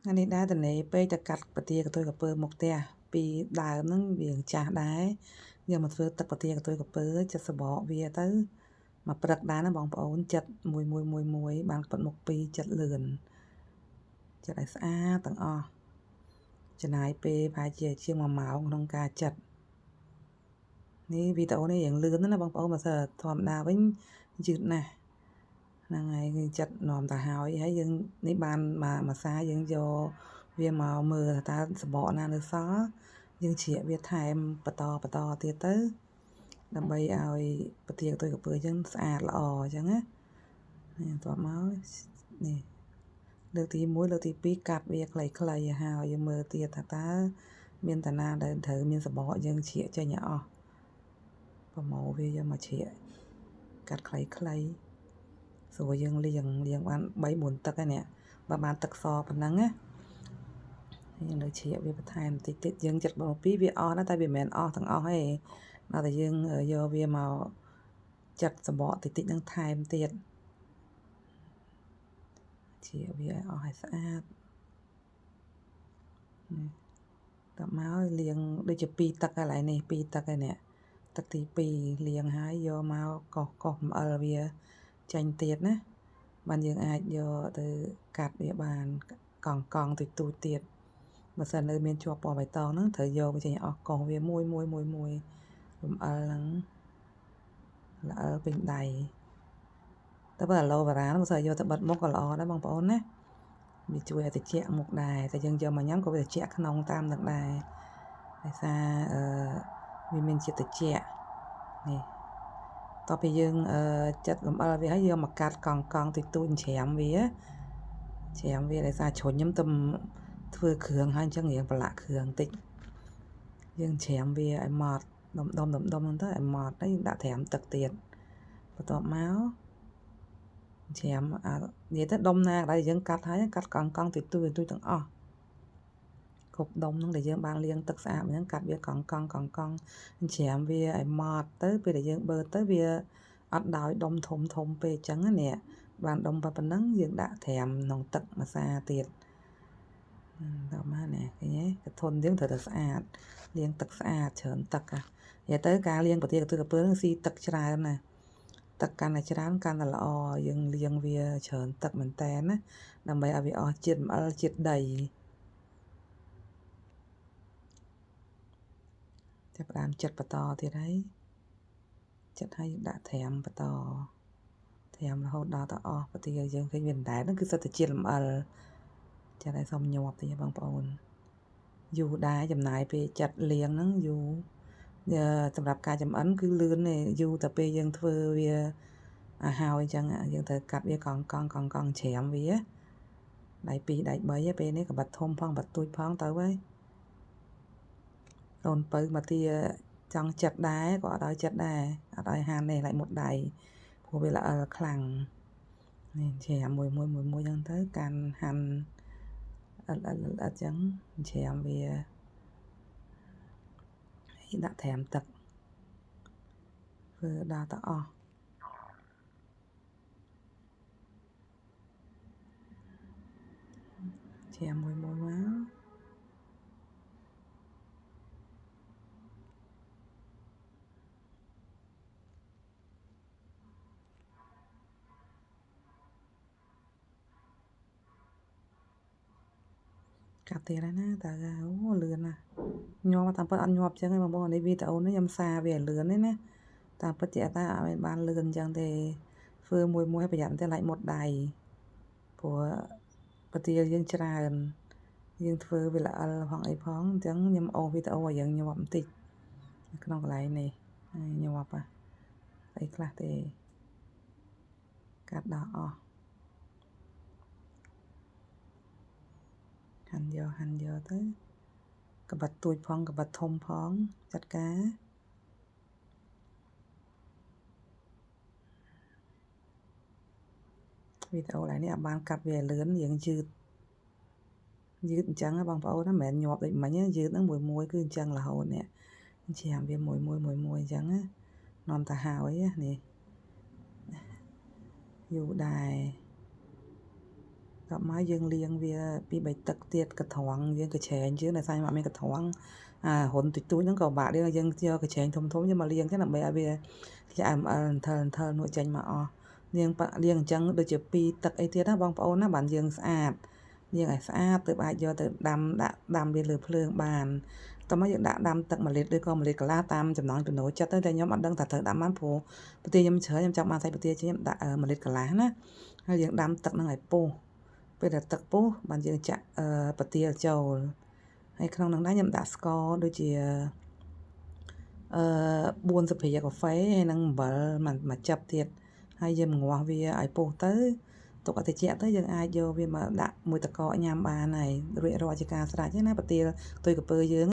ថ្ងៃនេះដែរតនេពេកទៅកាត់ពទាកន្ទុយកពើមុខផ្ទះពីដើមហ្នឹងវាចាស់ដែរយកមកធ្វើទឹកពទាកន្ទុយកពើចិត្តសបកវាទៅមកព្រឹកដែរណាបងប្អូនចិត្តមួយមួយមួយមួយបានប៉ិតមុខពីរចិត្តលឿនចិត្តឲ្យស្អាតទាំងអស់ចំណាយពេលប្រហែលជាជាង1ម៉ោងក្នុងការចិត្តនេះវីដេអូនេះរៀងលឿនណាបងប្អូនបើសិនធម្មតាវិញយឺតណាស់ហ្នឹងហើយគឺចិត្តនាំទៅហើយហើយយើងនេះបានមួយសាយើងយកវាមកមើលថាតើសបកណានៅសល់យើងជ្រៀកវាថែមបន្តបន្តទៀតទៅដើម្បីឲ្យពទាកន្ទុយកពើយើងស្អាតល្អអញ្ចឹងណានេះបន្ទាប់មកនេះលើកទី1លើកទី2កាត់វាខ្លីៗឲ្យហើយយើងមើលទៀតថាតើមានតាណាដែលត្រូវមានសបកយើងជ្រៀកចេញឲ្យអស់ប្រមូលវាយកមកជ្រៀកកាត់ខ្លីៗស្រួលយើងលាងបាន3 4ទឹកហើយនេះបើបានទឹកសប៉ុណ្ណឹងណាយើងនៅជ្រៀកវាបន្ថែមតិចតិចយើងចិត្តមកពីវាអស់ណាតែវាមិនមែនអស់ទាំងអស់ទេដល់តែយើងយកវាមកចិត្តសបកតិចតិចនឹងថែមទៀតជ្រៀកវាឲ្យអស់ឲ្យស្អាតនេះតមកលាងដូចជា2ទឹកកន្លែងនេះ2ទឹកហើយនេះទឹកទី2លាងហើយយកមកកោសកោសអំអិលវាចេញទៀតណាបានយើងអាចយកទៅកាត់វាបានកង់កង់ទូចទូចទៀតបើសិននៅមានជាប់ពណ៌បៃតងហ្នឹងត្រូវយកវាចេញអស់កោសវាមួយមួយមួយមួយលំអិលហ្នឹងល្អិលពេញដៃតែបើអាឡូវ៉ារ៉ាបើសិនយកទៅបិទមុខក៏ល្អដែរបងប្អូនណាវាជួយឲ្យត្រជាក់មុខដែរតែយើងយកមកញ៉ាំក៏វាត្រជាក់ក្នុងតាមនឹងដែរដោយសារវាមានជាតិត្រជាក់នេះតទៅពីយើងចិត្តលំអិលវាហើយយកមកកាត់កង់កង់តិចតួចច្រាមវាច្រាមវាដោយសារជ្រុញខ្ញុំទៅធ្វើគ្រឿងហើយអញ្ចឹងរៀងប្រឡាក់គ្រឿងតិចយើងច្រាមវាឲ្យម៉ត់ដុំដុំដុំដុំហ្នឹងទៅឲ្យម៉ត់ហើយយើងដាក់ត្រាំទឹកទៀតបន្ទាប់មកច្រាមអានិយាយទៅដុំណាដែលយើងកាត់ហើយកាត់កង់កង់តិចតួចតួចទាំងអស់គ្រប់ដុំហ្នឹងដែលយើងបានលាងទឹកស្អាតហ្នឹងកាត់វាកង់កង់កង់កង់ច្រាមវាឲ្យម៉ត់ទៅពេលដែលយើងបឺទៅវាអត់ដោយដុំធំធំពេកអញ្ចឹងណានេះបានដុំប៉ុណ្ណឹងយើងដាក់ត្រាំក្នុងទឹកម្សាទៀតដល់មកនេះឃើញទេកធុនយើងត្រូវតែស្អាតលាងទឹកស្អាតច្រើនទឹកនិយាយទៅការលាងពទាកន្ទុយកពើហ្នឹងស៊ីទឹកច្រើនណាទឹកកាន់តែច្រើនកាន់តែល្អយើងលាងវាច្រើនទឹកមែនតើណាដើម្បីឲ្យវាអស់ជាតិអំអិលជាតិដីចាប់ផ្ដើមចិត្តបន្តទៀតហើយចិត្តហើយដាក់ត្រាំបន្តត្រាំរហូតដល់ទៅអស់ពទាយើងឃើញវាមិនដែរហ្នឹងគឺសិតតែជាតិលំអិលចិត្តឲ្យសុំញាប់តិចបងប្អូនយូរដែរចំណាយពេលចិត្តលាងហ្នឹងយូរសម្រាប់ការចម្អិនគឺលឿនទេយូរតែពេលយើងធ្វើវាឲ្យហើយអញ្ចឹងយើងត្រូវកាត់វាកង់កង់កង់កង់ច្រាមវាដៃ2ដៃ3ពេលនេះក៏បាត់ធំផងបាត់ទូចផងទៅហើយអូនពៅមកទាចង់ចិត្តដែរក៏អត់ឲ្យចិត្តដែរអត់ឲ្យហានទេឡៃមុតដៃព្រោះវាល្អិលខ្លាំងនេះច្រាមមួយមួយមួយមួយអញ្ចឹងទៅកាន់ហាន់អិតអិតអិតអញ្ចឹងច្រាមវាដាក់ត្រាំទឹកធ្វើដល់ទៅអស់ច្រាមមួយមួយមកកាត់ទៀតហើយណាតើអូលឿនណាស់ញាប់តាមពិតអត់ញាប់ចឹងទេបងប្អូននេះវីដេអូនេះខ្ញុំសារវាឲ្យលឿនទេណាតាមពិតជាអត់មានបានលឿនចឹងទេធ្វើមួយមួយឲ្យប្រយ័ត្នតែឡាច់មុតដៃព្រោះពទាយើងច្រើនយើងធ្វើវាល្អិលផងអីផងអញ្ចឹងខ្ញុំអូសវីដេអូឲ្យយើងញាប់បន្តិចក្នុងកន្លែងនេះញាប់អីខ្លះទេកាត់ដល់អស់ហាន់យកហាន់យកទៅកបាត់ទូចផងកបាត់ធំផងចាត់ការវីដេអូឡើយនេះអត់បានកាត់វាលឿនយើងយឺតយឺតអញ្ចឹងបងប្អូនណាមិនមែនញាប់ដូចមិញយឺតហ្នឹងមួយមួយគឺអញ្ចឹងរហូតនេះច្រាមវាមួយមួយមួយមួយអញ្ចឹងណានាំទៅហើយនេះយូរដែរ ដល់មកយើងលាងវាពីបីទឹកទៀតកត្រងយើងកច្រែងយើងដោយសារខ្ញុំអត់មានកត្រងអារុនតិចតួចហ្នឹងក៏បាក់ដែរយើងយកកច្រែងធំធំយើងមកលាងចឹងដើម្បីឲ្យវាជាអមអិលអន្ថិលអន្ថិលនោះចេញមកអស់លាងលាងអញ្ចឹងដូចជាពីរទឹកអីទៀតណាបងប្អូនណាបានយើងស្អាតលាងឲ្យស្អាតទើបអាចយកទៅដាំដាក់ដាំវាលើភ្លើងបានតោះមកយើងដាក់ដាំទឹក1លីត្រឬក៏1លីត្រកន្លះតាមចំណង់ចំណូលចិត្តទៅតែខ្ញុំអត់ដឹងថាត្រូវដាំបានព្រោះពទាខ្ញុំច្រើនខ្ញុំចង់បានសាច់ពទាជាងខ្ញុំដាក់1លីត្រកន្លះណាហើយយើងដាំទឹកហ្នឹងឲ្យពុះពេលដែលទឹកពុះបានយើងចាក់ពទាចូលហើយក្នុងនោះដែរខ្ញុំដាក់ស្ករដូចជាអឺ4ស្លាបព្រាកាហ្វេហើយនិងអំបិលមួយចិបទៀតហើយយើងងាស់វាឲ្យពុះទៅទុកឲ្យត្រជាក់ទៅយើងអាចយកវាមកដាក់មួយតកញ៉ាំបានហើយរួចរាល់ជាការស្រេចណាពទាទុយក្រពើយើង។